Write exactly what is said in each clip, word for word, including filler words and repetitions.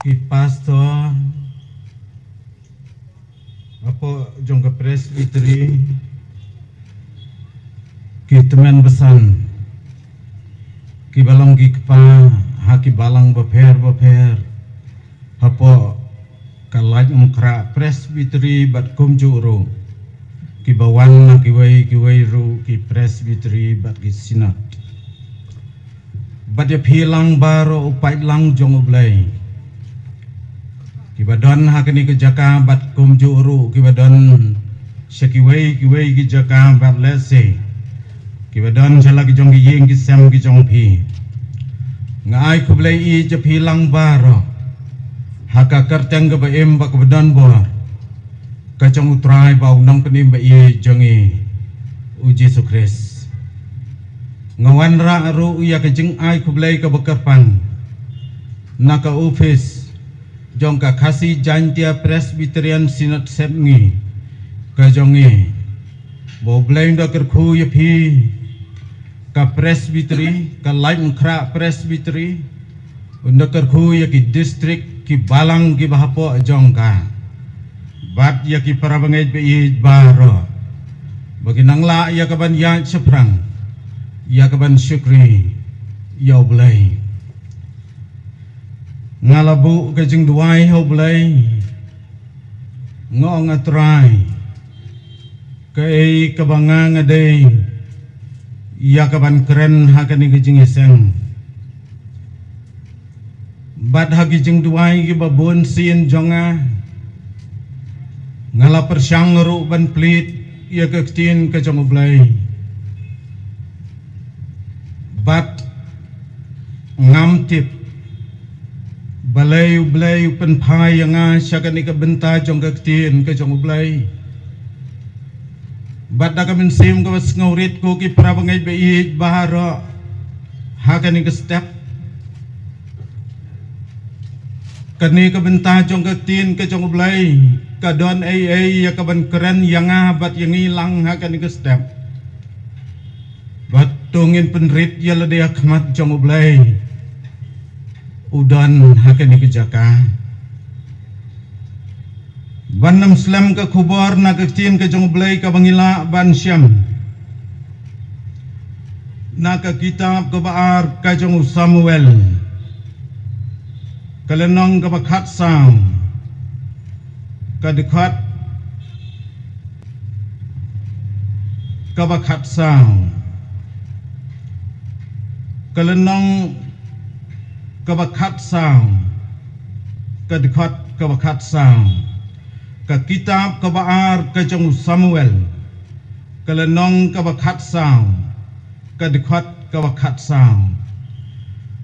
Ki pastor hapoh jong ka Presbytery, ki tymmen basan, ki ba long ki kpa ha ki balang bapher bapher hapoh ka Laitumkhrah Presbytery bad kumjuh ruh ki ba wan na kiwei kiwei ruh ki Presbytery bad ki Synod. Bad ïa phi lang baroh u paidlang jong U Blei, ki ba don ha kane ka jaka bad kumjuh ruh ki ba don sha kiwei kiwei ki jaka bad lehse ki ba don sha la ki jong ki ïing ki sem ki jong phi. Nga ai khublei ïa phi lang baroh ha ka kyrteng ka ba im bad ka ba don bor ka jong U Trai bad U Nongpynim ba ïeit jong ngi, U Jisu Khrist. Nga wanrah ruh ïa ka jingai khublei ka ba kyrpang na ka ophis jong ka Khasi Jaintia Presbyterian Synod Sepngi ka jong ngi, ba U Blei un da kyrkhu ïa phi, ka Presbytery, ka Laitumkhrah Presbytery, un da kyrkhu ïa ki district, ki balang ki ba hapoh jong ka, bad ïa ki para bangeit ba ïeit baroh, ba kin nang lah ïa ka ban ïaid shaphrang, ïa ka ban shukri ïa U Blei. Nga la buh ka jingduwai ha U Blei, nga ong, A Trai, kaei ka ba nga nga dei ïa ka ban kren ha kane ka jingïaseng? Bad ha ki jingduwai ki ba bun sien jong nga, nga la pyrshang ruh ban plie ïa ka ktien ka jong U Blei. Bad ngam tip balei U Blei u pynphai ïa nga sha kane ka bynta jong ka ktien ka jong U Blei. Bad da ka mynsiem ka ba sngewrit, ko ki para bangeit ba ïeit baroh, ha kane ka step, kane ka bynta jong ka ktien ka jong U Blei ka don ei ei ïa ka ban kren ïa nga bad ïa ngi lang ha kane ka step. Bad to ngin pynrit ïa lade ha khmat jong U Blei, u don ha kane ka jaka. Ban ym slem ka khubor na ka ktien ka jong U Blei ka ba ngi lah ban shem na ka kitab ka ba ar ka jong u Samuel, ka lynnong ka ba khatsaw, ka dkhot ka ba khatsaw, ka lynnong ka ba khatsaw, ka dkhot ka ba khatsaw. Ka kitab ka ba ar ka jong u Samuel, ka lynnong ka ba khatsaw, ka dkhot ka ba khatsaw.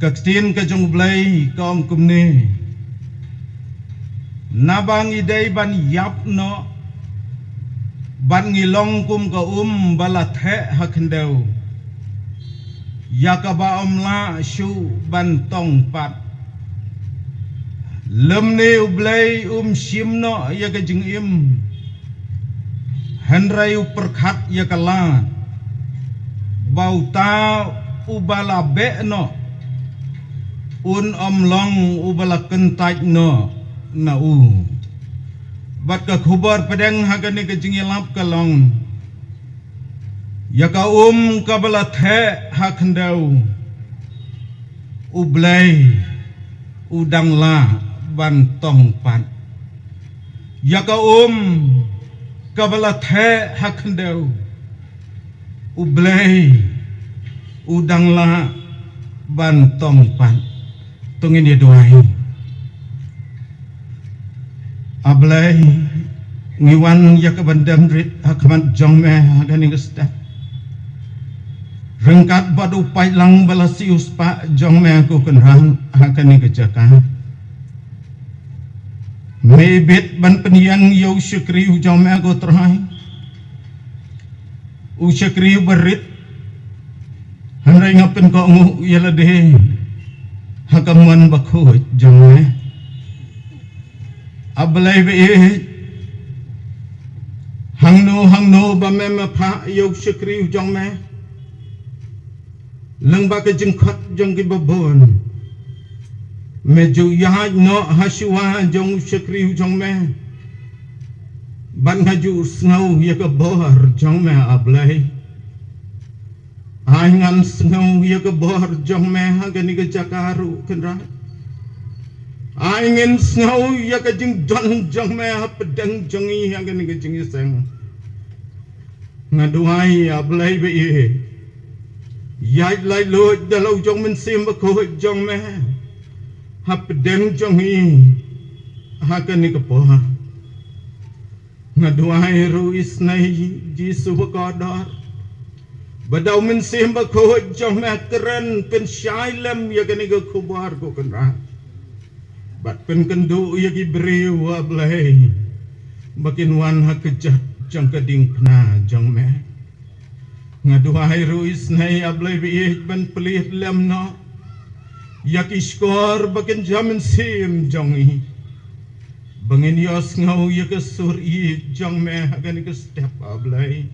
Ka ktien ka jong U Blei ka ong kumne: Naba ngi dei ban ïap noh bad ngi long kum ka um ba la theh ha khyndew, ïa ka ba ym lah shuh ban tong pat. Lymne U Blei um shim noh ïa ka jingim, hynrei u pyrkhat ïa ka lad, ba uta u ba la beh noh un ym long u ba la kyntait noh na u. Bad ka khubor pdeng ha kane ka jingïalap ka long, ïa ka um ka ba la theh ha khyndew, U Blei u dang lah ban tong pat. Ïa ka um ka ba la theh ha khyndew, U Blei u dang lah ban tong pat. To ngin ïa duwai. A Blei, ngi wan ïa ka ban dem rit ha khmat jong me ha kane ka step, ryngkat bad u paidlang ba la siewspah jong me, ko Kynrad, ha kane ka jaka. Me bit ban pynïeng ïa u shakri u jong me, ko Trai, u shakri u ba rit, hynrei nga pynkohnguh ïa lade ha ka mon bakhuid jong me. A Blei ba ïeit, hangno hangno ba me, me phah ïa u shakri u jong me, lyngba ka jingkhot jong ki babun, Me ju ïaid noh ha shuwa jong u shakri u jong me. Bad nga ju sngew ïa ka bor jong me, A Blei. Ai ngan sngew ïa ka bor jong me ha kane ka jaka ruh, Kynrad. Ai ngan sngew ïa ka jingdon jong me hapdeng jong ngi ha kane ka jingïaseng. Nga duwai, A Blei ba ïeit, ïaid laitluid da la u jong Mynsiem Bakhuid jong me hapdeng jong ngi ha kane ka por. Nga duwai ruh isynei, Jisu bakordor, ba da u Mynsiem Bakhuid jong me kren pynshai lem ïa kane ka khubor, ko Kynrad. Bad pynkynduh ïa ki briew, A Blei, ba kin wan ha kjat jong ka diengphna jong me. Nga duwai ruh isynei, A Blei ba ïeit, ban plie lem noh ïa ki shkor ba kynja mynsiem jong ngi, ba ngin ïohsngew ïa ka sur ïeit jong me ha kane ka step, A Blei,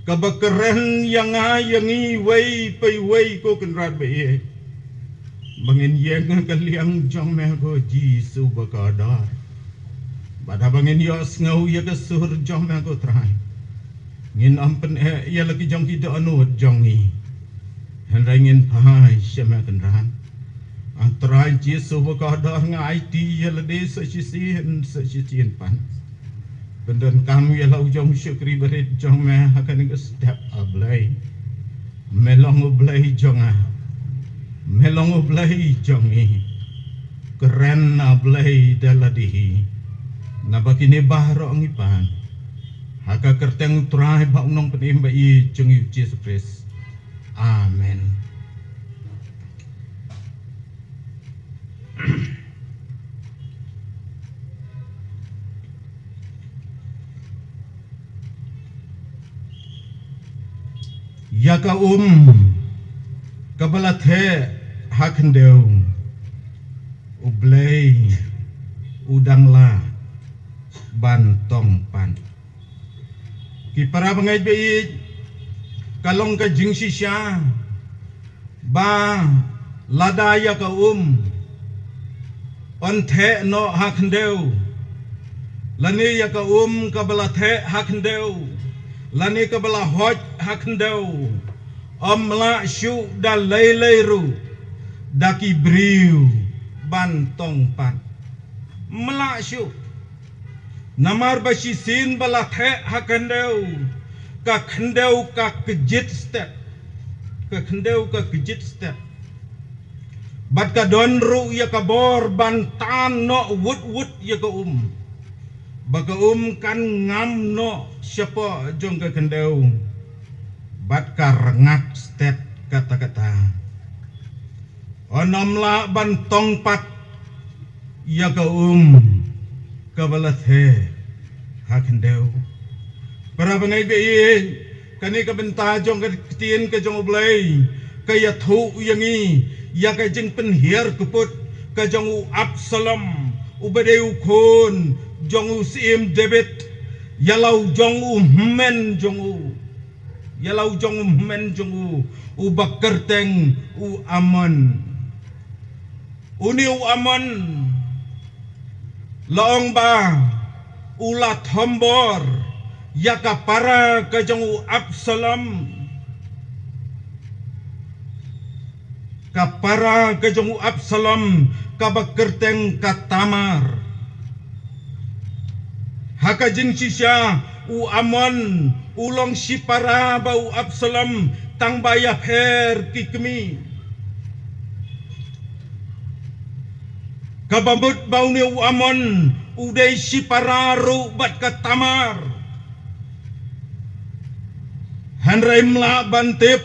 kaba kren ïa nga ïa ngi iwei pa iwei, ko Kynrad ba ïeit, ba ngin ïeng ha ka liang jong me, ko Jisu bakordor. Bad haba ngin ïohsngew ïa ka sur jong me, ko Trai, ngin ym pyneh ïa la ki jong ki dohnud jong ngi, hynrei ngin phai sha me, Kynrad. A Trai Jisu bakordor, nga aiti ïa lade sa shisien sa shisien pat. Pyndonkam ïa la u jong u shakri barit jong me ha kane ka step, A Blei. Me long U Blei jong nga. Me long U Blei jong ngi. Kren, A Blei, da lade hi, naba kine baroh ngi pan ha ka kyrteng U Trai bad U Nongpynim ba ïeit jong ngi, U Jisu Khrist. Amen. Ïa ka um kaba la theh ha khyndew, U Blei u dang lah ban tong pat. Ki para bangeit ba ïeit, ka long ka jingshisha ba lada ïa ka um yn theh noh ha khyndew, lane ïa ka um kaba la theh ha khyndew, lane kaba la hoit ha khyndew, ym lah shuh da lei lei ruh da ki briew ban tong pat. Ym lah shuh. Namar ba shisien ba la theh ha khyndew, ka khyndew ka kjit stet. Ka khyndew ka kjit stet. Bad ka don ruh ïa ka bor ban tan noh wut wut ïa ka um, ba ka um kan ngam noh shapoh jong ka khyndew, bad ka rngak stet katta katta. Yn ym lah ban tong pat ïa ka um kaba la theh ha khyndew. Para bangeit ba ïeit, kane ka bynta jong ka ktien ka jong U Blei ka ïathuh ïa ngi ïa ka jingpynhiar kyput ka jong u Absalom, uba dei u khun jong u Syiem David, ïa la u jong u hynmen jong u. Ïa la u jong u hynmen jong u, uba kyrteng u Amnon. Une u Amnon la ong ba u la thombor ïa ka para ka jong u Absalom. Ka para ka jong u Absalom kaba kyrteng ka Tamar. Ha ka jingshisha u Amnon u long shipara bad u Absalom tang ba ïapher ki kmie. Kaba mut ba une u Amnon u dei shipara ruh bad ka Tamar. Hynrei ym lah ban tip,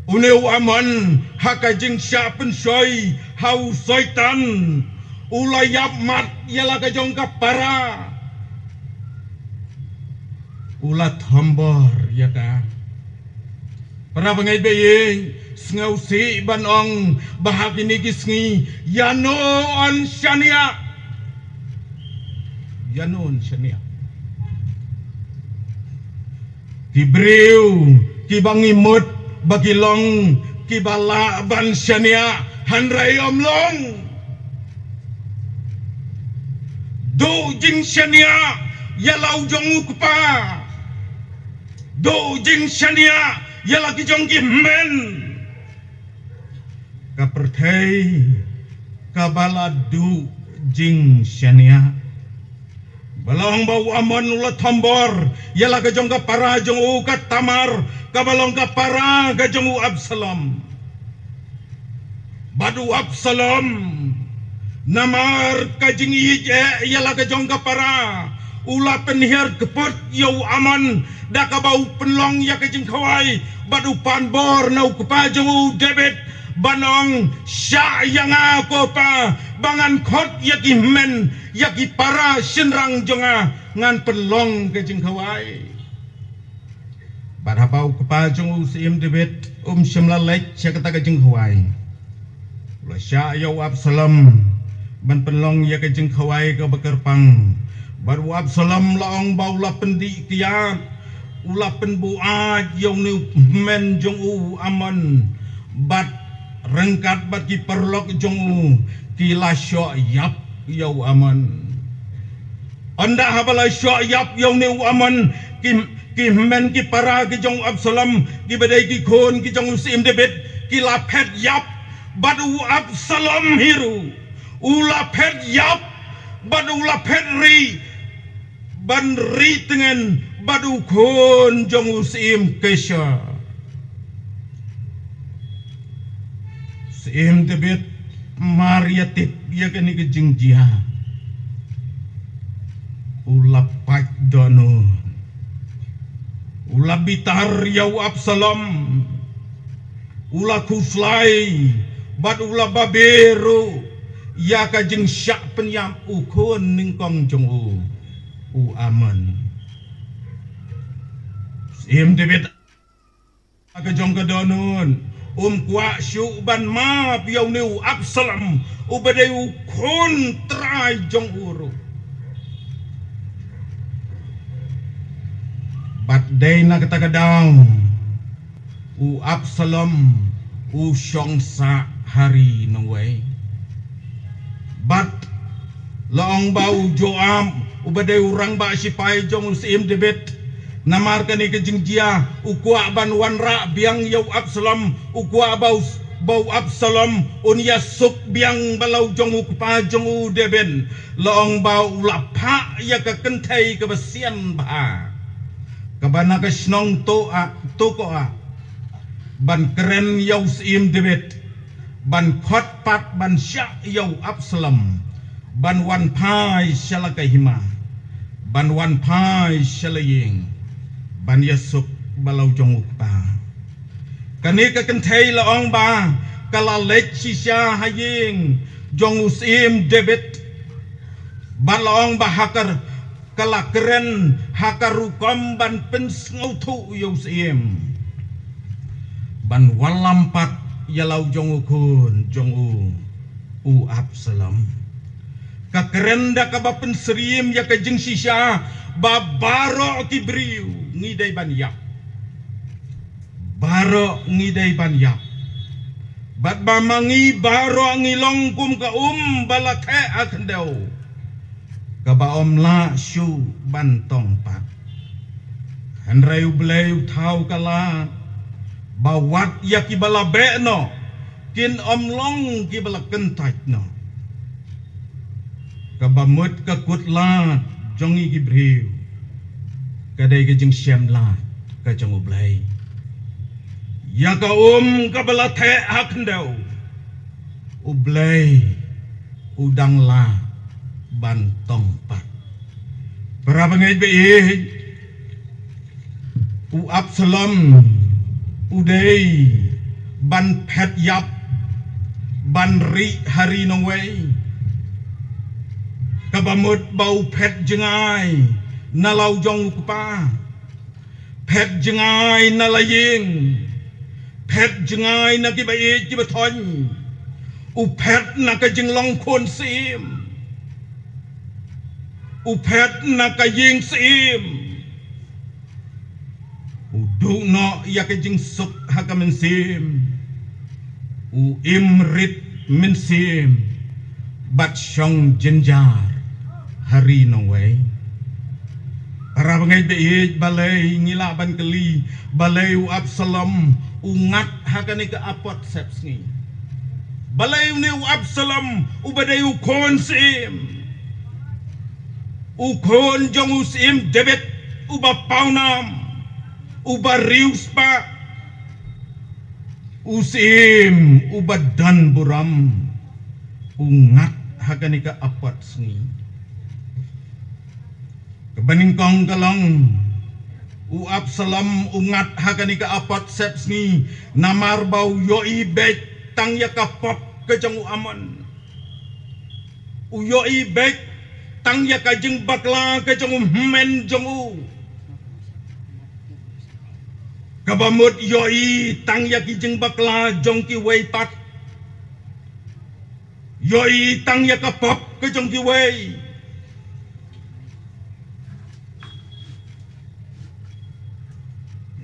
une u Amnon ha ka jingshah pynshoi ha u Soitan, u la ïap mat ïa la ka jong ka para, u la thombor ïa ka. Para bangeit ba ïeit, sngewsih ban ong ba ha kine ki sngi ïano yn shaniah. Ïano yn shaniah. Ki briew kiba ngi mut ba ki long kiba lah ban shaniah, hynrei ym long. Duh jingshaniah ïa la u jong u kpa. Duh jingshaniah ïa la ki jong ki hynmen. Ka pyrthei kaba la duh jingshaniah. Ba la ong ba u Amnon u la thombor ïa la ka jong ka para jong u ka Tamar, kaba long ka para ka jong u Absalom. Bad u Absalom, namar ka jingïeit eh ïa la ka jong ka para, u la pynhiar kyput ïa u Amnon da kaba u pynlong ïa ka jingkhawai, bad u pan bor na u kpa jong u David, ban ong, shah ïa nga ko pa, ba ngan khot ïa ki hynmen, ïa ki para shynrang jong nga, ngan pynlong ka jingkhawai. Bad haba u kpa jong u Syiem David um shym la leit sha kata ka jingkhawai, u la shah ïa u Absalom ban pynlong ïa ka jingkhawai kaba kyrpang. Bad u Absalom la ong ba u la pyndih kiad, u la pynbuaid ïa une u hynmen jong u Amnon, bad ryngkat bad ki paralok jong u ki la shoh ïap ïa u Amnon. Ynda haba la shoh ïap ïa une u Amnon, ki, ki hynmen ki para ki jong u Absalom, kiba dei ki khun ki jong u Syiem David, ki la phet ïap, bad u Absalom hi ruh u la phet ïap, bad u la phet rieh, ban rieh tngen bad u khun jong u Syiem Akis. Syiem David, mar ïa tip ïa kane ka jingjia, u la pait dohnud, u la bitar ïa u Absalom, u la khuslai, bad u la babe ruh ïa ka jingshah pynïap u khun nyngkong jong u, u Amnon. Syiem David, ka jong ka dohnud, um kwah shuh ban map ïa une u Absalom, uba dei u khun trai jong u ruh. Bad dei na kata ka daw, u Absalom u shong sah ha ri nongwei. Bad la ong ba u Joab, uba dei u rangbah shipai jong u Syiem David, namar kane ka jingjia, u kwah ban wanrah biang ïa u Absalom, u kwah ba u, ba u Absalom un ïasuk biang bad la u jong u kpa jong u David. La ong ba u la phah ïa ka kynthei kaba sian bha, kaba na ka shnong Tekoa, Tekoa, ban kren ïa u Syiem David, ban khot pat ban shah ïa u Absalom, ban wan phai sha la ka hima, ban wan phai sha la ïing, ban ïasuk bad la u jong u kpa. Kane ka kynthei la ong ba ka la leit shisha ha ïing jong u Syiem David, bad la ong ba ha ka, ka la kren ha ka rukom ban pynsngewthuh ïa u Syiem, ban wallam pat ïa la u jong u khun jong u, u Absalom. Ka kren da kaba pynsyriem ïa ka jingshisha ba baroh ki briew ngi dei ban ïap. Baroh ngi dei ban ïap. Bad ba ma ngi baroh ngi long kum ka um ba la theh ha khyndew, kaba ym lah shuh ban tong pat. Hynrei U Blei u thaw ka lad ba wat ïa kiba la beh noh kin ym long kiba la kyntait noh. Kaba mut ka kut lad jong ngi ki briew ka dei ka jingshem lad ka jong U Blei. Ïa ka um kaba la theh ha khyndew, U Blei u dang lah ban tong pat. Para bangeit ba ïeit, u Absalom u dei ban phet ïap, ban rieh ha ri nongwei. Kaba mut ba u phet jngai na la u jong u kpa, phet jngai na la ïing, phet jngai na kiba ïeit kiba thoiñ. U phet na ka jinglong khun syiem, u phet na ka ïing syiem. U duh noh ïa ka jingsuk ha ka mynsiem. U im rit mynsiem bad shong jynjar ha ri nongwei. Para bangeit ba ïeit, balei ngi lah ban kylli, balei u Absalom u ngat ha kane ka apot sepsngi? Balei une u Absalom uba dei u khun syiem, u khun jong u syiem David, uba pawnam, uba riewspah, u syiem uba don burom, u ngat ha kane ka apot sngi? Kaba nyngkong ka long, u Absalom u ngat ha kane ka apot sepsngi namar ba u ïohi beit tang ïa ka pop ka jong u Amnon. U ïohi beit tang ïa ka jingbakla ka jong u hynmen jong u. Kaba mut ïohi tang ïa ki jingbakla jong kiwei pat. Ïohi tang ïa ka pop ka jong kiwei.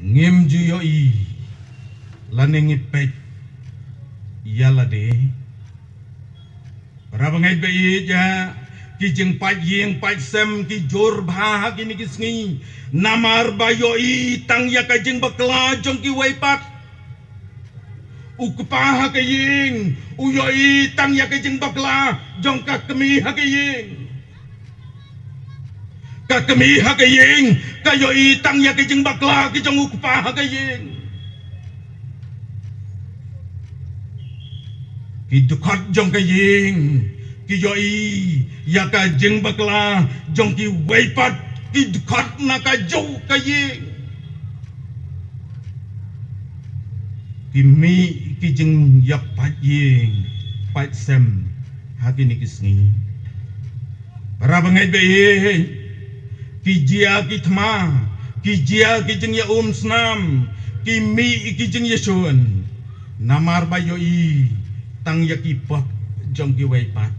Ngim ju ïohi lane ngi peit ïa lade. Para bangeit ba ïeit, ki jingpait ïing pait sem ki jur bha ha kine ki sngi. Namar ba ïohi tang ïa ka jingbakla jong kiwei pat. U kpa ha ka ïing u ïohi tang ïa ka jingbakla jong ka kmie ha ka ïing. Ka kmie ha ka ïing ka ïohi tang ïa ka jingbakla ka jong u kpa ha ka ïing. Ki dkhot jong ka ïing ki ïohi ïa ka jingbakla jong kiwei pat ki dkhot na kajuh ka ïing. Ki mih ki jingïapait ïing pait sem ha kine ki sngi. Para bangeit ba ïeit, ki jia ki thma, ki jia ki jingïaumsnam, ki mih ki jingïashun. Namar ba ïohi tang ïa ki pop jong kiwei pat.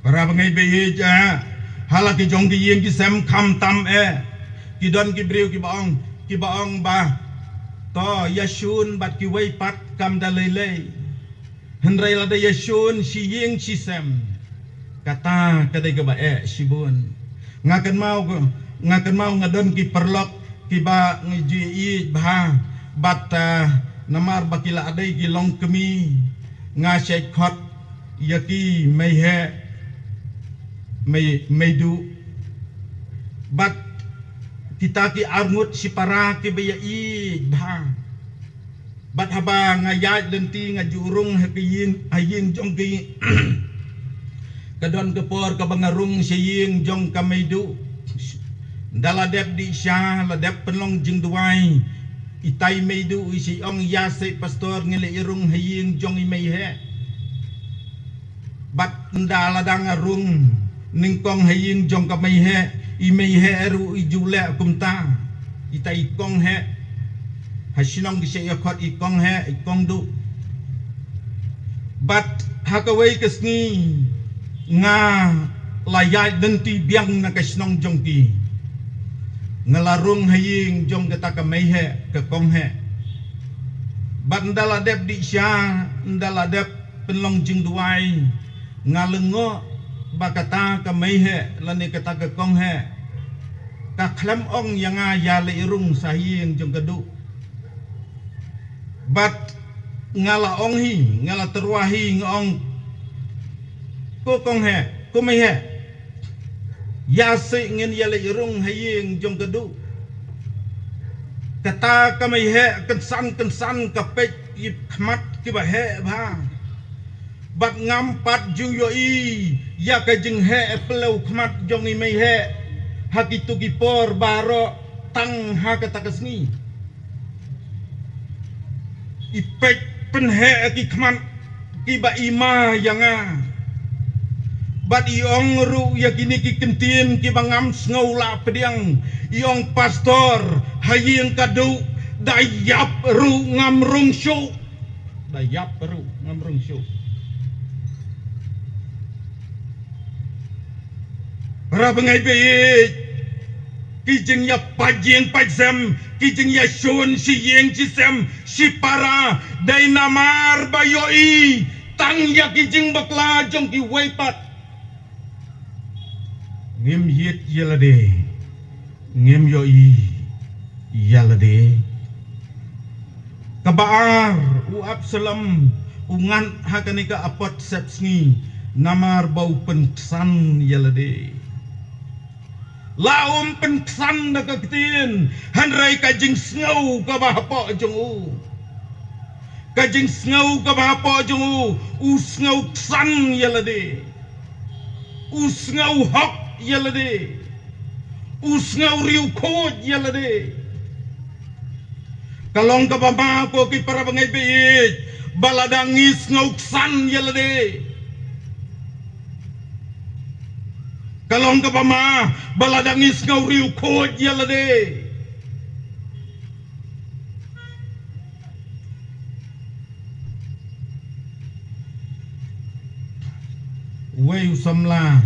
Para bangeit ba ïeit, ha la ki jong ki ïing ki sem khamtam eh, ki don ki briew kiba ong, kiba ong ba to ïashun bad kiwei pat kam da lei lei. Hynrei lada ïashun shi ïing shi sem, kata ka dei kaba eh shibun. Nga kynmaw, nga kynmaw nga don ki paralok kiba ngi ju ïeit bha bad, ah, namar ba ki la dei ki longkmie, nga shait khot ïa ki mei heh, mei, mei duh. Bad kita ki arngut shipara kiba ïa ïeit bha. Bad haba nga ïaid lynti nga ju rung ha ka ïing, ha ïing jong ki. Ka don ka por kaba nga rung sha ïing jong ka mei duh. Nda la dep dih sha, la dep pynlong jingduwai, itai mei duh i sa ong, ïa seh pastor, ngi la ïa rung ha ïing jong i mei heh. Bad nda la dang rung nyngkong ha ïing jong ka mei heh, i mei heh ruh i ju leh kumta. Itai i kong heh. Ha shnong ki sa ïa khot i kong heh, i kong duh. Bad ha kawei ka sngi nga la ïaid lynti biang na ka shnong jong ki. Nga la rung ha ïing jong kata ka mei heh, ka kong heh. Bad nda la dep dih sha, nda la dep pynlong jingduwai, nga lyngngoh ba kata ka mei heh lane kata ka kong heh ka khlem ong ïa nga ïa leit rung sha ïing jong ka duh. Bad nga la ong hi, nga la tyrwa hi, nga ong, ko kong heh, ko mei heh, ïa seh ngin ïa leit rung ha ïing jong ka duh. Kata ka mei heh kynsan kynsan ka peit ki khmat kiba heh bha. Bad ngam pat ju ïohi ïa ka jingheh pynlew khmat jong i mei heh ha kito ki por baroh tang ha kata ka sngi. I peit pynheh ki khmat kiba i ma ïa nga. Bad i ong ruh ïa kine ki ktien kiba ngam sngew lah pdiang. I ong, pastor, ha ïing ka duh da ïap ruh ngam rung shuh. Da ïap ruh ngam rung shuh. Para bangeit ba ïeit, ki jingïapait ïing pait sem, ki jingïashun shi ïing shi sem, shipara, dei namar ba ïohi tang ïa ki jingbakla jong kiwei pat. Ngim ïit ïa lade, ngim ïohi ïa lade. Kaba ar, u Absalom u ngat ha kane ka apot sepsngi namar ba u pynksan ïa lade. La um pynksan da ka ktien, hynrei ka jingsngew kaba hapoh jong u, ka jingsngew kaba hapoh jong u, u sngew ksan ïa lade, u sngew hok ïa lade, u sngew riewkhuid ïa lade. Ka long kaba ma ko ki para bangeit baieit, ba lada ngi sngew ksan ïa lade. Ka long kaba ma, ba lada ngi sngew riewkhuid ïa lade. Uwei u samla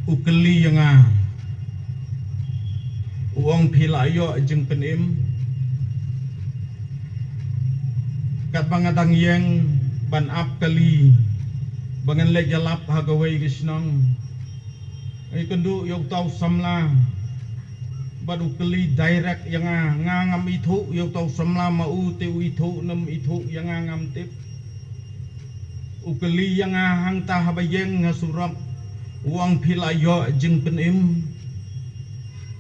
u kylli ïa nga, u ong, phi la ïoh jingpynim? Katba nga dang ïeng ban ap kali ba ngan leit ïalap ha kawei ka shnong, nga ïakynduh ïa uta u samla bad u kylli direct ïa nga. Nga ngam ithuh ïa uta u samla, ma u te u ithuh ne ym ithuh ïa nga ngam tip. U kylli ïa nga hangta haba ïeng ha surok, u ong, phi la ïoh jingpynim?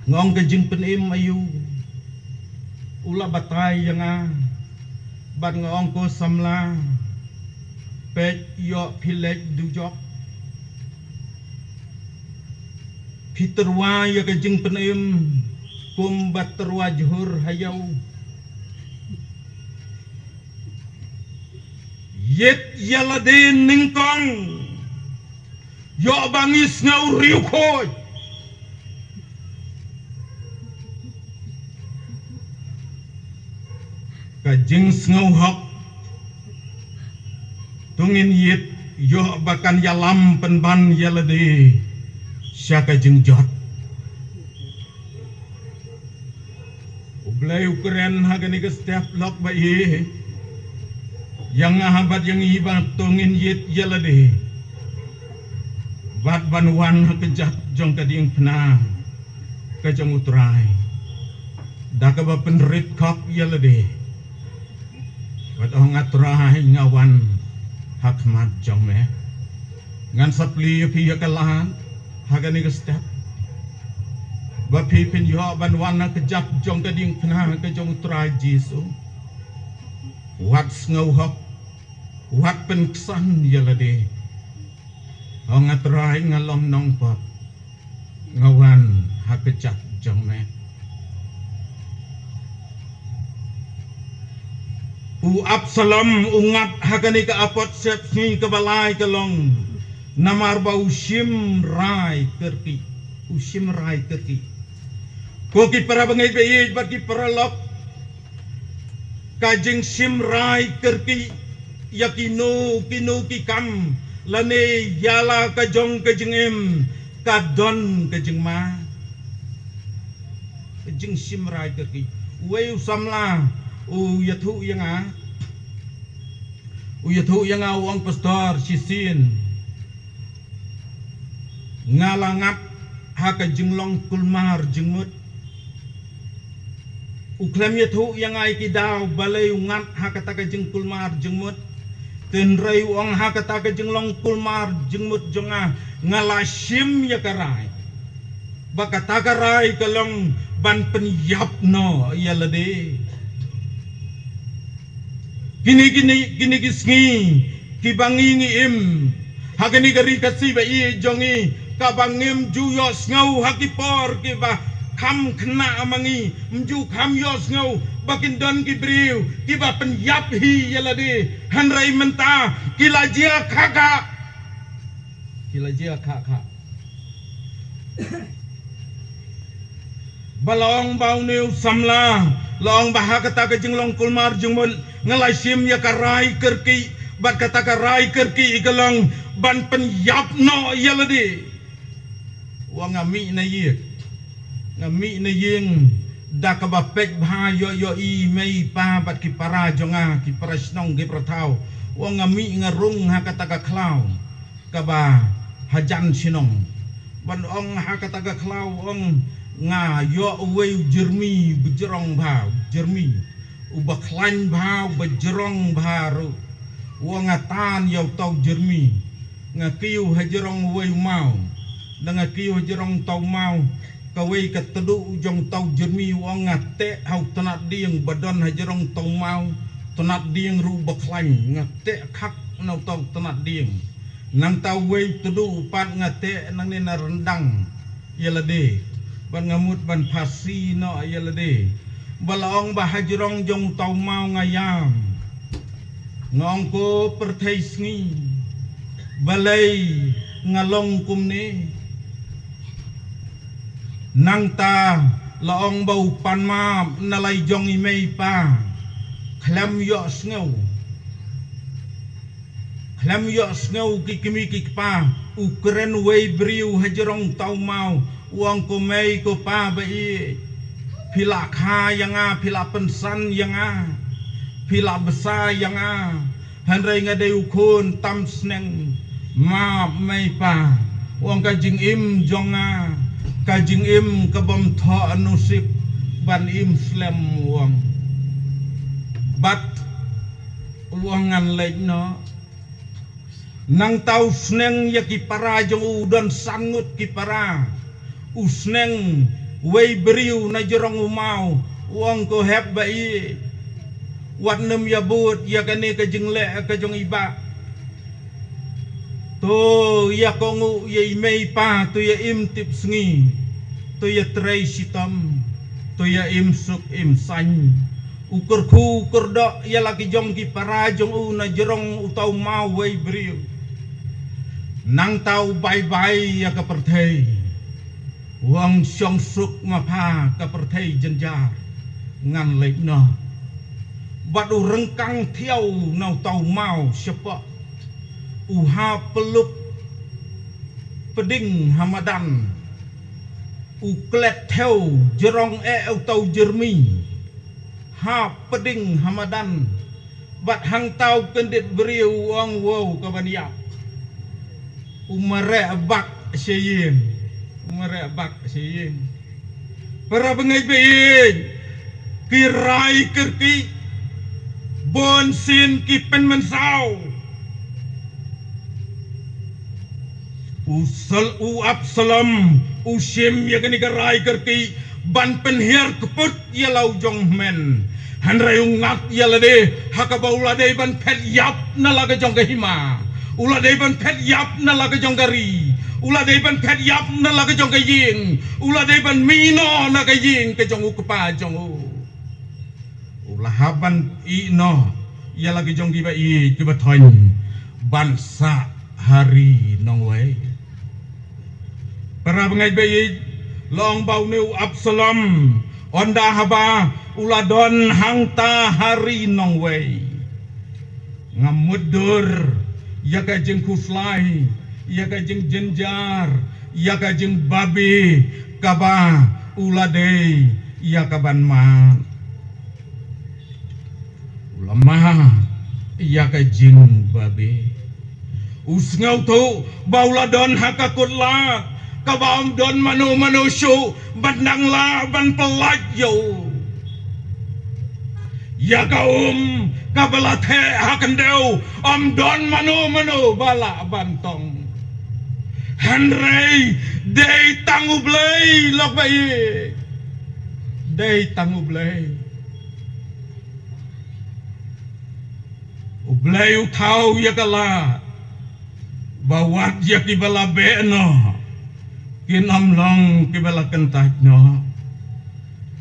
Nga ong, ka jingpynim aïu? U la batai ïa nga bad nga ong, ko samla, peit, ïoh phi leit dujok, phi tyrwa ïa ka jingpynim kumba tyrwa jhur ha ïew. Ïit ïa lade nyngkong, ïoh ba ngi sngew riewkhuid. Ka jingsngew hok, to ngin ïit, ïoh ba kan ïalam pynban ïa lade sha ka jingjot. U Blei u kren ha kane ka step lok ba ïeit ïa nga bad ïa ngi ba to ngin ïit ïa lade bad ban wan ha ka jaka jong ka diengphna ka jong U Trai da kaba pynrit khop ïa lade. Bad ong, A Trai, nga wan ha khmat jong me. Ngan sa plie ïa phi ïa ka lad ha kane ka step ba phi phin ïoh ban wan ha ka jaka jong ka diengphna ka jong U Trai Jisu. Wat sngew hok, wat pynksan ïa lade. Ong, A Trai, nga long nongpop, nga wan ha ka jaka jong me. U Absalom u ngat ha kane ka apot sepsngi kaba lai ka long namar ba u shim rai kyrkieh, u shim rai kyrkieh. Ko ki para bangeit baieit bad ki para lok, ka jingshim rai kyrkieh ïa kino kino ki kam lane ïa la ka jong ka jingim ka don ka jingma. Ka jingshim rai kyrkieh. Uwei u samla u ïathuh ïa nga, u ïathuh ïa nga, u ong, Pastor, shisien nga la ngat ha ka jinglong kulmar jingmut. U khlem ïathuh ïa nga ïa ki daw balei u ngat ha kata ka jingkulmar jingmut. Hynrei u ong, ha kata ka jinglong kulmar jingmut jong nga, nga la shim ïa ka rai ba kata ka rai ka long ban pynïap noh ïa lade. Kine, kine, kine ki sngi kiba ngi ngi im ha kane ka ri Khasi ba ïeit jong ngi, kaba ngim ju ïohsngew ha ki por kiba kham khynnah ma ngi, ym ju kham ïohsngew ba kin don ki briew kiba pynïap hi ïa lade. Hynrei mynta ki la jia khah khah. Ki la jia khah khah. Ba la ong ba une u samla, la ong ba ha kata ka jinglong kulmar jingmut nga la shim ïa ka rai kyrkieh, bad kata ka rai kyrkieh ka long ban pynïap noh ïa lade. Wa nga mih na ïing, nga mih na ïing da kaba peit bha ïoh ïohi mei pa bad ki para jong nga, ki para shnong, ki para thaw. U ong nga mih nga rung ha kata ka khlaw kaba hajan shnong. Ban ong ha kata ka khlaw u ong nga ïoh uwei u jyrmi bajrong bha, u jyrmi uba khlaiñ bha, uba jrong bha ruh. U ong nga tan ïa uta u jyrmi. Nga kiew hajrong uwei u maw. Da nga kiew hajrong uta u maw, kawei ka tduh jong uta u jyrmi u ong nga teh ha u tnat dieng ba don hajrong uta u maw. Tnat dieng ruh ba khlaiñ, nga teh khak na uta u tnat dieng. Nangta uwei u tduh pat nga teh nangne na ryndang ïa lade. Bad nga mut ban phasi noh ïa lade. Ba la ong ba hajrong jong uta u maw nga ïam. Nga ong ko pyrthei sngi, balei nga long kumne. Nangta la ong ba u pan map na lai jong i mei i pa khlem ïoh sngew. Khlem ïoh sngew ki kmie ki kpa, u kren uwei briew hajrong uta u maw, u ong ko mei ko pa ba ïeit, phi la kha ïa nga, phi la pynsan ïa nga, phi la bsa ïa nga. Hynrei nga dei u khun tam sneng. Map mei pa, u ong ka jingim jong nga, ka jingim kabym thoh nusip ban im slem, u ong. Bad u ong ngan leit noh. Nangta u sneng ïa ki para jong u, u don san ngut ki para. U sneng uwei briew na jrong u maw, u ong ko hep ba ïeit, wat nym ïa bud ïa kane ka jingleh ka jong i bah. To ïa kohnguh ïa i mei i pa, to ïa im tipsngi, to ïa trei shitom, to ïa im suk im saiñ. U kyrkhu u kyrdoh ïa la ki jong ki para jong u na jrong uta u maw uwei briew. Nangta u bye bye ïa ka pyrthei. U ong shong suk ma pha ka pyrthei jynjar, ngan leit noh. Bad u ryngkang thiaw na uta u maw shapoh. U ha pyllup pding ha madan. U klet thew jrong eh uta u jyrmi. Ha pding ha madan. Bad hangta u kyndit briew u ong wow ka ban ïap. U mareh bak sha ïing. U mareh bak sha ïing. Para bangeit ba ïeit, ki rai kyrkieh, bun sien ki pynmynsaw. U Sal-, u Absalom u shim ïa kane ka rai kyrkieh ban pynhiar kput ïa la u jong hynmen. Hynrei u ngat ïa lade ha kaba u la dei ban phet ïap na la ka jong ka hima. U la dei ban phet ïap na la ka jong ka ri. U la dei ban phet ïap na la ka jong ka ïing. U la dei ban mih noh na ka ïing ka jong u kpa jong u. U la hap ban ïeh noh ïa la ki jong kiba ïeit kiba thoiñ ban sah ha ri nongwei. Para bangeit ba ïeit, la ong ba une u Absalom, ynda haba u la don hangta ha ri nongwei, nga mutdur ïa ka jingkhuslai, ïa ka jingjynjar, ïa ka jingbabe kaba u la dei ïa ka ban mad. U la mad ïa ka jingbabe. U sngewthuh ba u la don ha ka kutlad kaba ym don mano mano shuh ban nang lah ban pyllait ïa u. Ïa ka um kaba la theh ha khyndew, ym don mano mano ba lah ban tong. Hynrei dei tang U Blei, lok ba ïeit. Dei tang U Blei. U Blei u thaw ïa ka lad ba wat ïa kiba la beh noh kin ym long kiba la kyntait noh.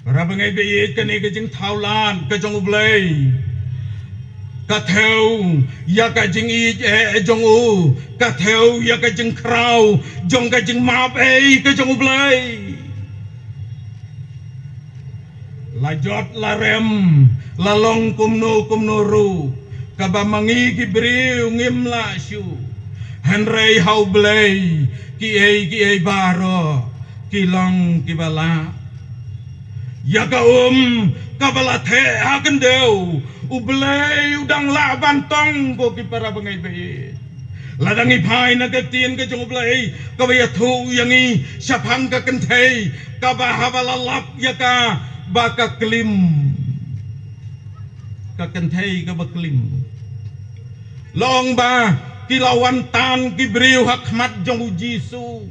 Para bangeit ba ïeit, kane ka jingthaw lad ka jong U Blei ka thew ïa ka jingïeit eh jong u, ka thew ïa ka jingkhraw jong ka jingmap eh ka jong U Blei. La jot la rem, la long kumno kumno ruh, kaba ma ngi ki briew ngim lah shuh. Hynrei ha U Blei kiei kiei baroh ki long kiba lah. Ïa ka um kaba la theh ha khyndew, U Blei u dang lah ban tong, ko ki para bangeit ba ïeit. Lada ngi phai na ka ktien ka jong U Blei, kaba ïathuh ïa ngi shaphang ka kynthei kaba haba la lap ïa ka ba ka klim. Ka kynthei kaba klim. La ong ba ki la wan tan ki briew ha khmat jong U Jisu.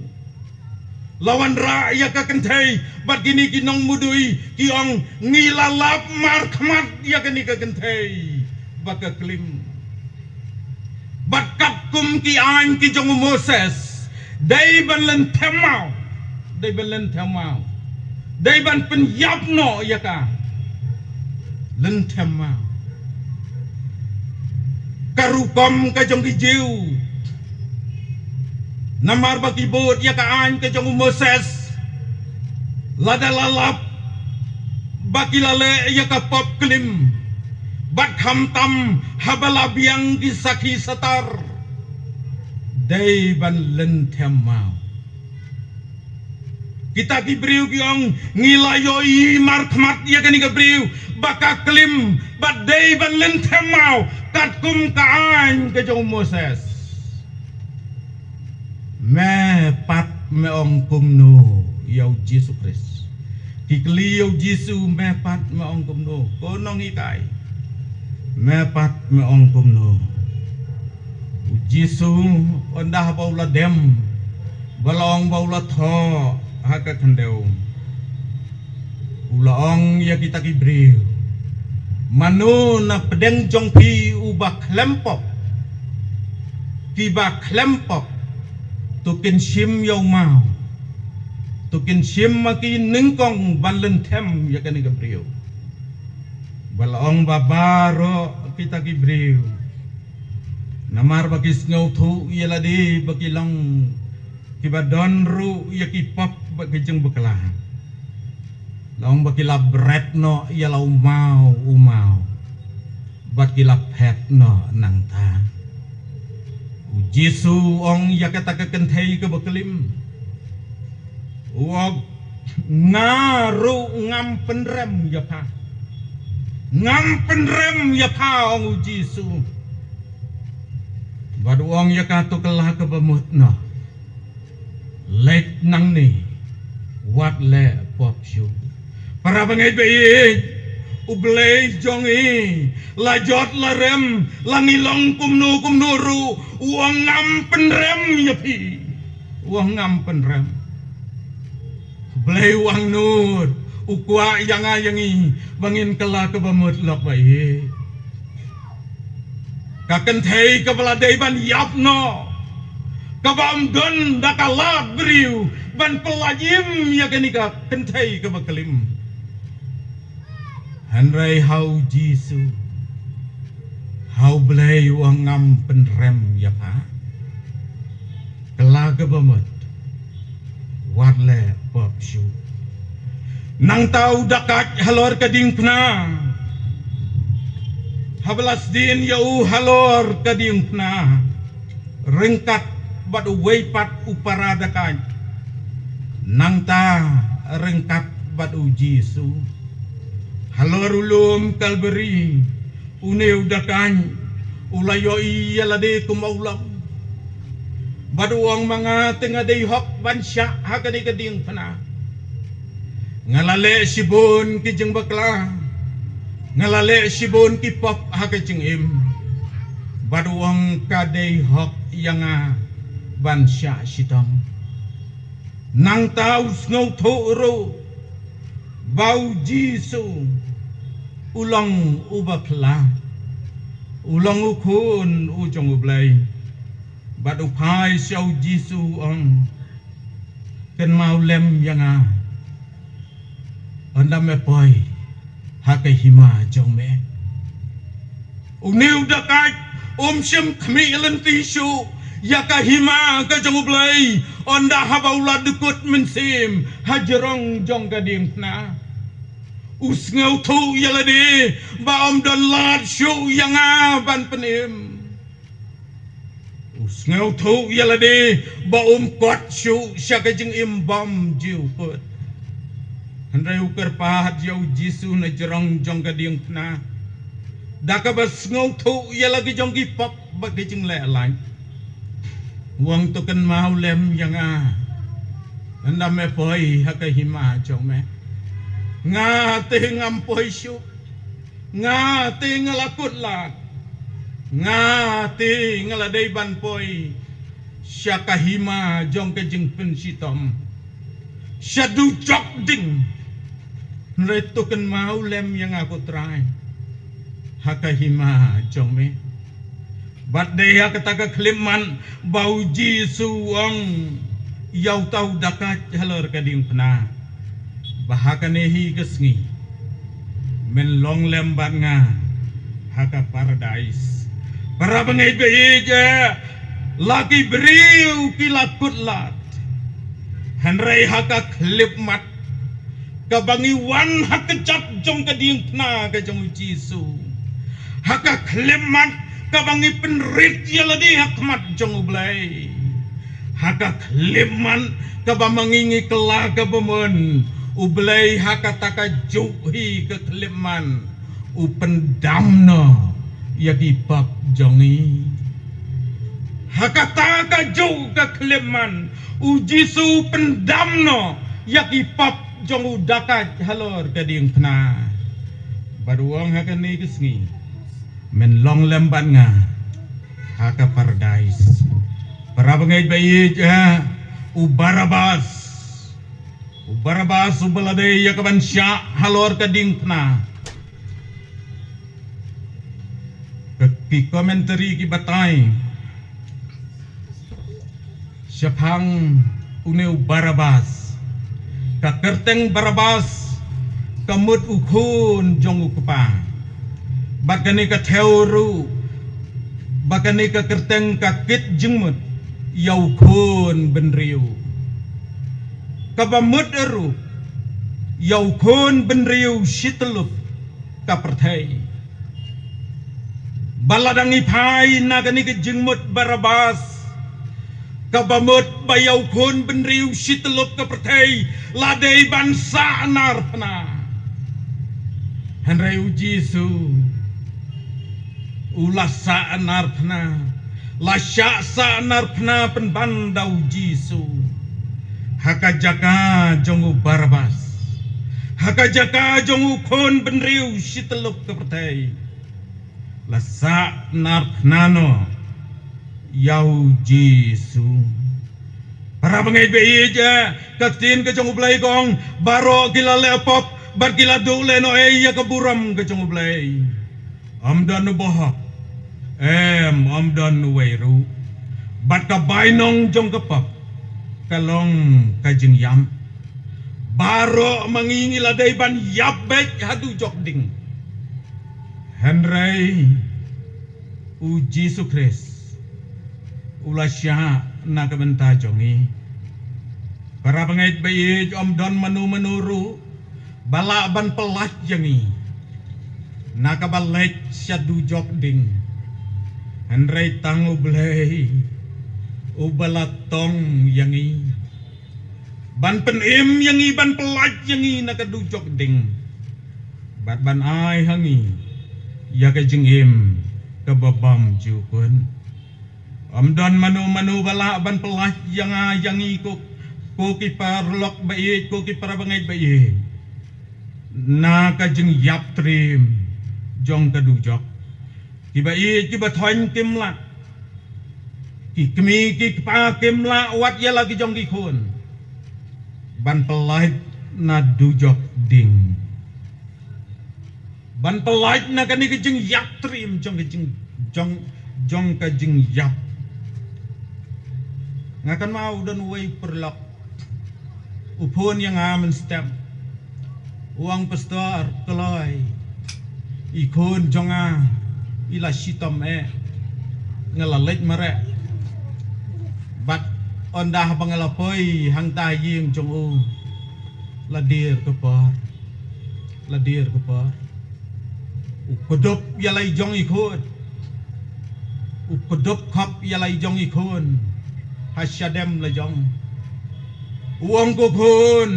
La wanrah ïa ka kynthei, bad kine ki nongmudui ki ong, ngi la lap markhmat ïa kane ka kynthei ba ka klim. Bad katkum ki aiñ ki jong u Moses, dei ban lynthem maw, dei ban lynthem maw, dei ban pynïap noh ïa ka, lynthem maw. Ka rukom ka jong ki Jiw, namar ba ki bud ïa ka aiñ ka jong u Moses, lada la lap ba ki la leh ïa ka pop klim, bad khamtam haba la biang ki sakhi satar, dei ban lynthem maw. Kita ki briew ki ong, ngi la ïohi markhmat ïa kane ka briew ba ka klim, bad dei ban lynthem maw katkum ka aiñ ka jong u Moses. Me pat me ong kumno ïa U Jisu Khrist? Ki kylli ïa U Jisu, me pat me ong kumno, ko nonghikai? Me pat me ong kumno? U Jisu, ynda ba u la dem, ba la ong ba u la thoh ha ka khyndew, u la ong ïa kita ki briew, mano na pdeng jong phi uba khlem pop? Kiba khlem pop, to kin shim ïa u maw, to kin shim ma ki nyngkong ban lynthem ïa kane ka briew. Ba la ong ba baroh kita ki briew, namar ba ki sngewthuh ïa lade ba ki long kiba don ruh ïa ki pop bad ki jingbakla, la ong ba ki la bret noh ïa la u maw u maw, bad ki la phet noh nangta. U Jisu u ong ïa kata ka kynthei kaba klim, u ong, nga ruh ngam pynrem ïa pha. Ngam pynrem ïa pha, ong U Jisu. Bad u ong ïa ka, to kylla kaba mut noh, leit nangne, wat leh pop shuh. Para bangeit ba ïeit, U Blei jong ngi, la jot la rem, la ngi long kumno kumno ruh, u ong ngam pynrem ïa phi. U ong ngam pynrem. U Blei u angnud, u kwah ïa nga ïa ngi ba ngin kylla kaba mut, lok ba ïeit. Ka kynthei kaba la dei ban ïap noh, kaba ym don da ka lad briew ban pyllait im ïa kane ka kynthei kaba klim. Hynrei ha U Jisu, ha U Blei u ong ngam pynrem ïa pha. Kylla kaba mut, wat leh pop shuh. Nangta u dakait halor ka diengphna, haba la sdien ïa u halor ka diengphna, ryngkat bad uwei pat u para dakait, nangta ryngkat bad U Jisu. Halor u lum Kalbari, une u dakait u la ïohi ïa lade kumba u long, bad u ong, ma nga te nga dei hok ban shah ha kane ka diengphna. Nga la leh shibun ki jingbakla, nga la leh shibun ki pop ha ka jingim. Bad u ong, ka dei hok ïa nga ban shah shitom. Nangta u sngewthuh ruh ba U Jisu u long uba phylla, u long u Khun u jong U Blei. Bad u phai sha U Jisu u ong, kynmaw lem ïa nga ynda me poi ha ka hima jong me. Une u dakait um shym khmih lynti shuh ïa ka hima ka jong U Blei ynda haba u la dkut mynsiem ha jrong jong ka diengphna. U sngewthuh ïa lade ba ym don lad shuh ïa nga ban pynim. U sngewthuh ïa lade ba um kot shuh sha ka jingim bymjukut. Hynrei u kyrpad ïa U Jisu na jrong jong ka diengphna. Da kaba sngewthuh ïa la ki jong ki pop bad ki jingleh lait. U ong to kynmaw lem ïa nga. Ynda me poi ha ka hima jong me. Nga te ngam poi shuh. Nga te nga la kut lad. Nga te nga la dei ban poi sha ka hima jong ka jingpynshitom. Sha dujok ding. Hynrei to kynmaw lem ïa nga ko Trai. Ha ka hima jong me. Bad dei ha kata ka khyllipmat ba u Jisu u ong ïa uta u dakait halor ka diengphna. Ba ha kane hi ka sngi. Men long lem bad nga ha ka paradais. Para bangeit baieit, la ki briew ki la kut lad. Hynrei ha ka khyllipmat kaba ngi wan ha ka jaka jong ka diengphna ka jong u Jisu. Ha ka khyllipmat kaba ngi pynrit ïa lade ha khmat jong u Blei. Ha ka khyllipmat kaba ma ngi ngi kylla kaba mon u Blei ha kata ka juk hi ka khyllipmat u pyndam noh ïa ki pop jong ngi. Ha kata ka juk ka khyllipmat u Jisu pyndam noh ïa ki pop jong u dakait halor ka diengphna. Bad u ong ha kane ka sngi men long lem bad nga ha ka paradais. Para bangeit baieit, u Barabas. U Barabas uba la dei ïa ka ban shah halor ka diengphna. Ka ki commentary ki batai shaphang une u Barabas. Ka kyrteng Barabas ka mut u khun jong u kpa. Bad kane ka thew ruh ba kane ka kyrteng ka kit jingmut ïa u khun bynriew. Kaba mut ruh ïa u khun bynriew shityllup ka pyrthei. Ba la dang i phai na kane ka jingmut Barabas. Kaba mut ba ïa u khun bynriew shityllup ka pyrthei la dei ban sah narphna. Hynrei u Jisu u la sah narphna. La shah sah narphna pynban da u Jisu. Ha ka jaka jong u Barabas. Ha ka jaka jong u khun bynriew shityllup ka pyrthei. La sah narphna noh ïa u Jisu. Para bangeit baieit, ka ktien ka jong u Blei ka ong baroh ki la leh pop bad ki la duh lehnohei ïa ka burom ka jong u Blei. Ym don u bahok. Em, ym don uwei ruh. Bad ka bainong jong ka pop ka long ka jingïap. Baroh ma ngi ngi la dei ban ïap beit ha dujok ding. Hynrei u Jisu Khrist u la shah na ka bynta jong ngi. Para bangeit baieit, ym don mano mano ruh ba lah ban pyllait ïa ngi na kaba leit sha dujok ding. Hynrei tang u Blei uba la tong ïa ngi ban pynim ïa ngi, ban pyllait ïa ngi na ka dujok ding. Bad ban ai ha ngi ïa ka jingim kaba bymjukut. Ym don mano mano ba lah ban pyllait ïa nga ïa ngi ko, ko ki paralok baieit, ko ki para bangeit baieit. Na ka jingïap triem jong ka dujok. Ki baieit ki bathoiñ kim lah. Ki kmie ki kpa kim lah wat ïa la ki jong ki khun ban pyllait na dujok ding. Ban pyllait na kane ka jingïap triem jong ka jing, jong, jong ka jingïap. Nga kynmaw u don uwei u paralok u phone ïa nga mynstep. U ong, Pastor, kloi, i khun jong nga i la shitom eh. Nga la leit mareh. Bad ynda ba nga la poi hangta ïing jong u, la dier ka por. La dier ka por. U kdup ïa la i jong i khun. U kdup khop ïa la i jong i khun ha shadem la jong. U ong, ko khun,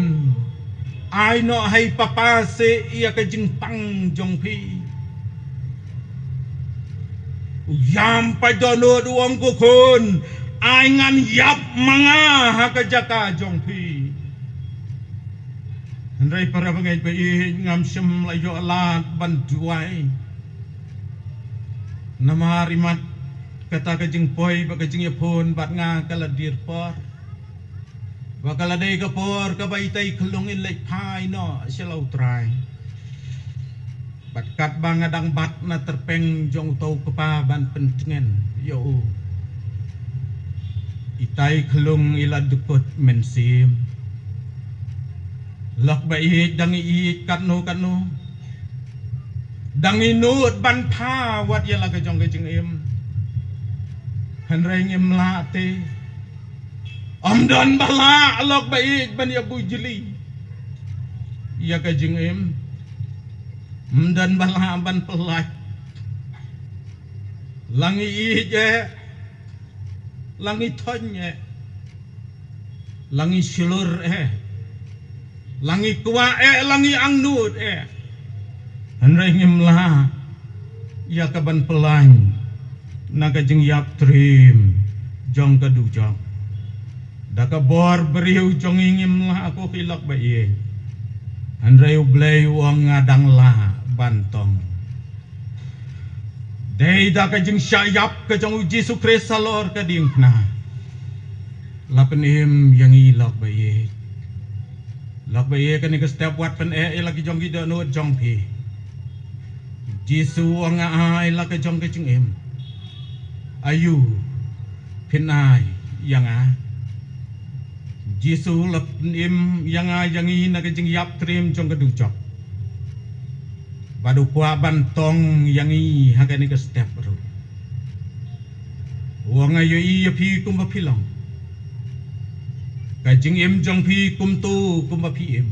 ai noh ha i papa seh ïa ka jingpang jong phi. Ïam pat dohnud, u ong, ko khun, ai ngan ïap ma nga ha ka jaka jong phi. Hynrei para bangeit ba ïeit, ngam shym la ïoh lad ban duwai. Namar imat kata ka jingpoi bad ka jingïaphone bad nga ka la dier por. Ba ka la dei ka por kaba itai khyllung in leit phai noh sha la U Trai. Bad katba nga dang bat na tyrpeng jong uto u kpa ban pyntngen ïa u, itai khyllung i la dkut mynsiem. Lok ba ïeit, dang i ïeit katno katno, dang i nud ban pha wat ïa la ka jong ka jingim. Hynrei ngim lah te. Ym don ba lah, lok ba ïeit, ban ïa bujli ïa ka jingim. Ym don ba lah ban pyllait. La ngi ïeit eh, la ngi thoiñ eh, la ngi shlur eh, la ngi kwah eh, la ngi angnud eh. Hynrei ngim lah ïa ka ban pyllait na ka jingïap triem jong ka dujok. Da ka bor briew jong ngi ngim lah, ko ki lok ba ïeit. Hynrei U Blei u ong, nga dang lah ban tong. Dei da ka jingshah ïap ka jong U Jisu Khrist halor ka diengphna. La pynim ïa ngi, lok ba ïeit. Lok ba ïeit, kane ka step wat pyneh ïa la ki jong ki dohnud jong phi. Jisu u ong, nga ai la ka jong ka jingim. Aïu phin ai ïa nga? Jisu la pynim ïa nga ïa ngi na ka jingïap triem jong ka dujok. Bad u kwah ban tong ïa ngi ha kane ka step ruh. U ong, nga ïohi ïa phi kumba phi long. Ka jingim jong phi kumto kumba phi im.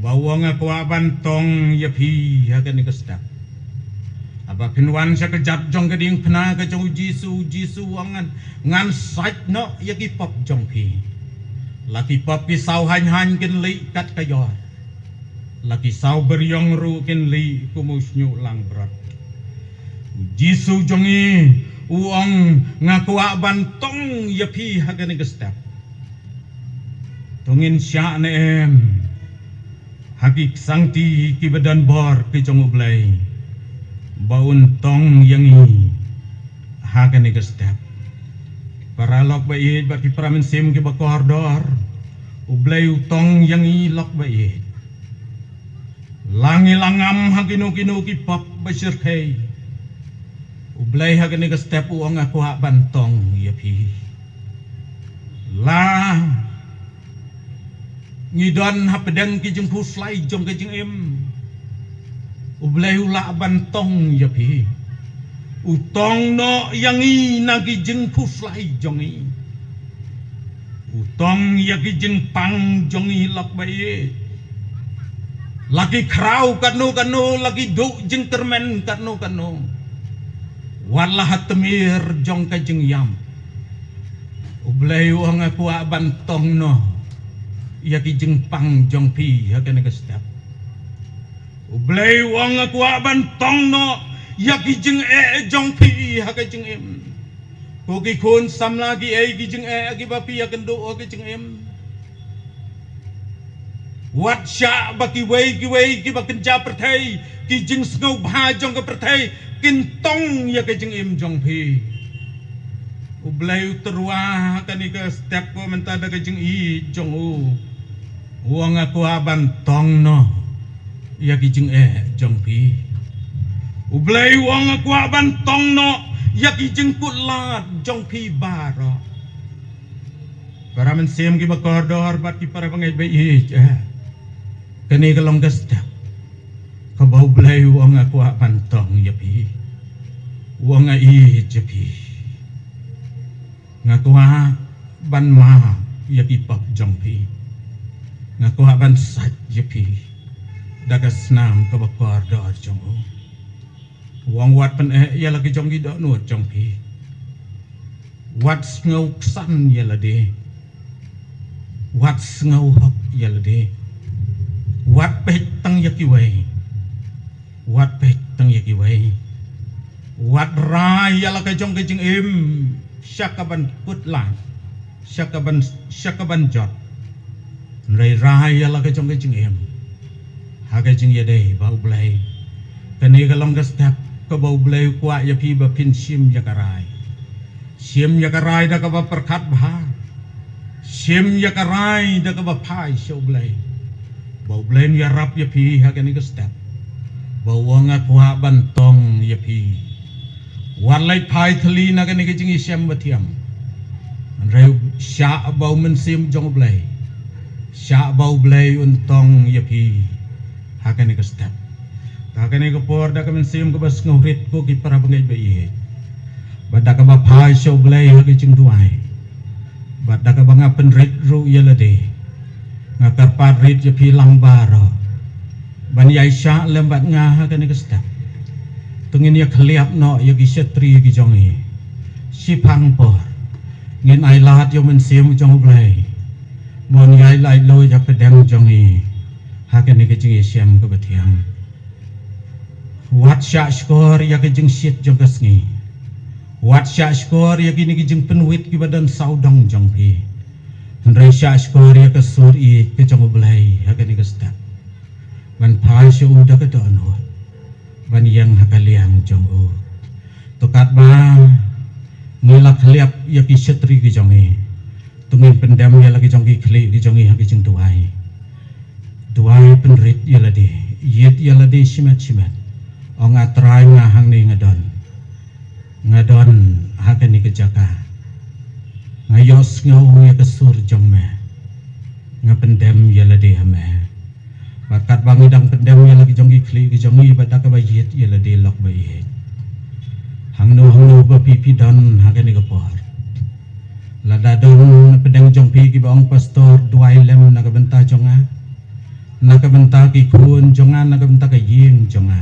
Ba u ong, nga kwah ban tong ïa phi ha kane ka step. Haba phin wan sha ka jat jong ka diengphna ka jong U Jisu, U Jisu u ong, ngan, ngan sait noh ïa ki pop jong phi. La ki pop ki saw haiñ haiñ kin lieh kat ka ïor. La ki saw beriong ruh kin lieh kum u shñiuh langbrot. U Jisu jong ngi u ong, nga kwah ban tong ïa phi ha kane ka step. To ngin shah ne em ha ki ksangti kiba don bor ki jong U Blei ba un tong ïa ngi ha kane ka step? Para lok ba ïeit bad ki para mynsiem kiba kordor, U Blei u tong ïa ngi, lok ba ïeit. La ngi la ngam ha kino kino ki pop ba shyrkhei, U Blei ha kane ka step u ong, nga kwah ban tong ïa phi. La ngi don hapdeng ki jingphuslai jong ka jingim, U Blei u lah ban tong ïa phi. U tong noh ïa ngi na ki jingphuslai jong ngi. U tong ïa ki jingpang jong ngi, lok ba ïeit. La ki khraw katno katno, la ki duh jingkyrmen katno katno, wat la ha tmier jong ka jingïam, U Blei u ong, nga kwah ban tong noh ïa ki jingpang jong phi ha kane ka step. U Blei u ong, nga kwah ban tong noh ïa ki jingeh jong phi ha ka jingim. Ko ki khun samla, kiei ki jingeh kiba phi ïakynduh ha ka jingim? Wat shah ba kiwei kiwei kiba kynja pyrthei, ki jingsngewbha jong ka pyrthei kin tong ïa ka jingim jong phi. U Blei u tyrwa ha kane ka step ko mynta da ka jingïeit jong u. U ong, nga kwah ban tong noh ïa ki jingeh jong phi. U Blei u ong, nga kwah ban tong noh ïa ki jingkutlad jong phi baroh. Para mynsiem kiba kordor bad ki para bangeit ba ïeit, eh, kane ka long ka step kaba U Blei u ong, nga kwah ban tong ïa phi. U ong, nga ïeit ïa phi. Nga kwah ban map ïa ki pop jong phi. Nga kwah ban sait ïa phi da ka snam kaba kordor jong u. U ong, wat pyneh ïa la ki jong ki dohnud jong phi. Wat sngewksan ïa lade. Wat sngewhok ïa lade. Wat peit tang ïa kiwei. Wat peit tang ïa kiwei. Wat rai ïa la ka jong ka jingim sha ka ban kut lait, sha ka ban, sha ka ban jot. Hynrei rai ïa la ka jong ka jingim ha ka jingïadei bad U Blei. Kane ka long ka step kaba U Blei u kwah ïa phi ba phin shim ïa ka rai. Shim ïa ka rai da kaba pyrkhat bha. Shim ïa ka rai da kaba phai sha U Blei, ba U Blei un ïarap ïa phi ha kane ka step. Ba u ong nga kwah ban tong ïa phi. Wat leit phai thylli na kane ka jingïashem bathiang. Hynrei shah ba U Mynsiem jong U Blei, shah ba U Blei un tong ïa phi ha kane ka step. Ta kane ka por da ka mynsiem kaba sngewrit, ko ki para bangeit ba ïeit, bad da kaba phai sha U Blei ha ka jingduwai, bad da kaba nga pynrit ruh ïa lade, nga kyrpad rit ïa phi lang baroh ban ïai shah lem bad nga ha kane ka step. To ngin ïa khliap noh ïa ki shatri ki jong ngi. Shiphang por ngin ailad ïa U Mynsiem jong U Blei, mon ïai laitluid ïa pdeng jong ngi ha kane ka jingïashem kaba thiang. Wat shah shkor ïa ka jingshit jong ka sngi. Wat shah shkor ïa kine ki jingpynwit kiba don sawdong jong phi. Hynrei shah shkor ïa ka sur ïeit ka jong U Blei ha kane ka step, ban phai sha u da ka dohnud, ban ïeng ha ka liang jong u. To katba ngi la khliap ïa ki shatri ki jong ngi, to ngin pyndem ïa la ki jong ki khlieh ki jong ngi ha ki jingduwai. Duwai pynrit ïa lade, ïit ïa lade shimet shimet. Ong, A Trai, nga hangne nga don. Nga don ha kane ka jaka. Nga ïohsngew ïa ka sur jong me. Nga pyndem ïa lade ha me. Bad katba ngi dang pyndem ïa la ki jong ki khlieh ki jong ngi, bad da kaba ïit ïa lade lok ba ïeit, hangno hangno ba phi phi don ha kane ka por, lada don na pdeng jong phi kiba ong, Pastor, duwai lem na ka bynta jong nga, na ka bynta ki khun jong nga, na ka bynta ka ïing jong nga,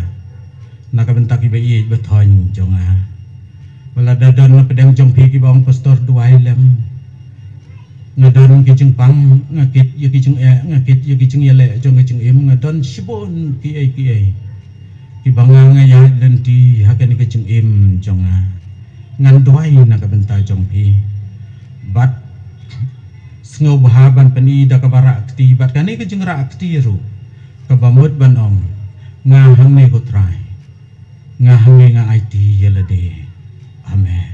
na ka bynta kiba ïeit ba thoiñ jong nga. Ba lada don na pdeng jong phi kiba ong, Pastor, duwai lem. Nga don ki jingpang, nga kit ïa ki jingeh, nga kit ïa ki jingïaleh jong ka jingim, nga don shibun kiei kiei kiba nga nga ïaid lynti ha kane ka jingim jong nga. Ngan duwai na ka bynta jong phi. Bad sngewbha ban pyni da kaba rah kti, bad kane ka jingrah kti ruh kaba mut ban ong, nga hangne ko Trai. Nga hangne nga aiti ïa lade. Amen.